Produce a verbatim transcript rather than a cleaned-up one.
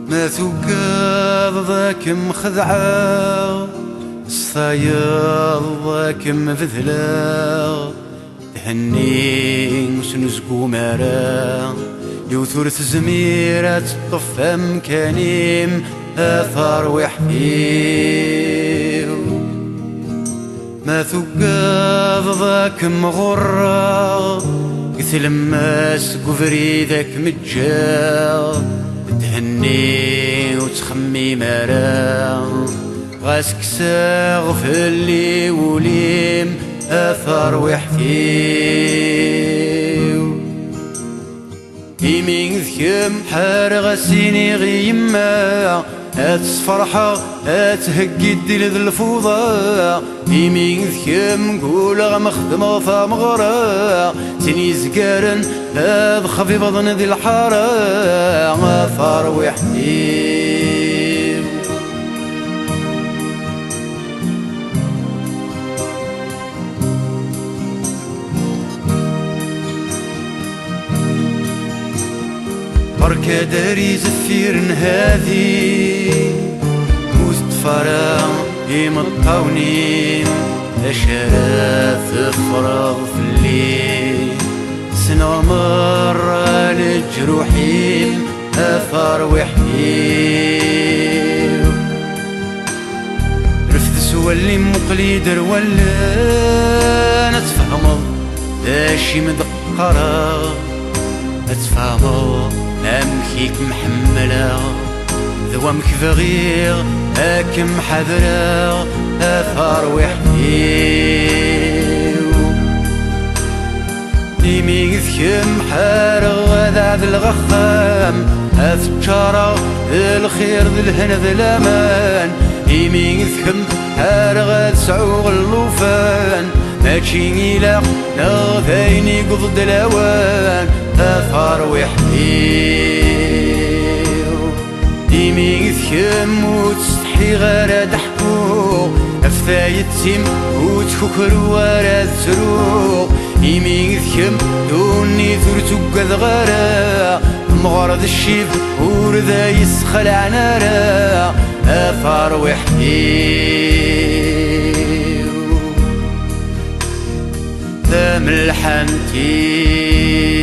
Ma tugadeḍ ad kem-xedɛeɣ, s tayeḍ ad kem-bedleɣ, Thenni ur s-nezgum ara, yiwet ur tezmir ad teṭṭef amkan-im, a tarwiḥt-iw. Ma tugadeḍ ad kem-ɣurreɣ, deg tlemmast deg ubrid ad kem-ǧǧeɣ, Thenni ur ttxemmim ara, ɣas kkseɣ fell-i wul-im, a tarwiḥt-iw. Imi d kemm ḥareɣ ad s-iniɣ i yemma, ad tt-sferḥeɣ, ad theggi ddil d lfuḍa. Imi d kemm guleɣ ma xedmeɣ tameɣra, tin yezgaren ad xbibḍen di lḥara, a tarwiḥt-iw. Berka dari zeffir n hadi, ur teṭṭef ara imeṭṭawen-im, acu ara teffreḍ fell-i? Ssneɣ merra leǧruḥ-im, a tarwiḥt-iw. Refd s wallen-im, muqel-iyi-d ar wallen, ad tfehmeḍ d acu i m-d-qqareɣ, ad tfehmeḍ amek i kem-ḥemmleɣ, d wamek bɣiɣ ad kem-ḥadreɣ, a tarwiḥt-iw. Imi d kemm ḥareɣ ad ɛedleɣ axxam, ad ččareɣ d lxir d lehna d laman. Imi d kemm ḥareɣ ad sɛuɣ llufan, mačči ilaq neɣ d ayen iguḍ-d lawan, a tarwiḥt-iw. Imi d kemm ur ttsetḥiɣ ara ad ḥkuɣ ɣef tayet-im, ur ttkukru ara ad ttruɣ. Imi d kemm ddunit ur tuggadeɣ ara, amɣar d ccib ur d ay-ssexlaɛen ara, a tarwiḥt-iw. Tamelḥant-iw.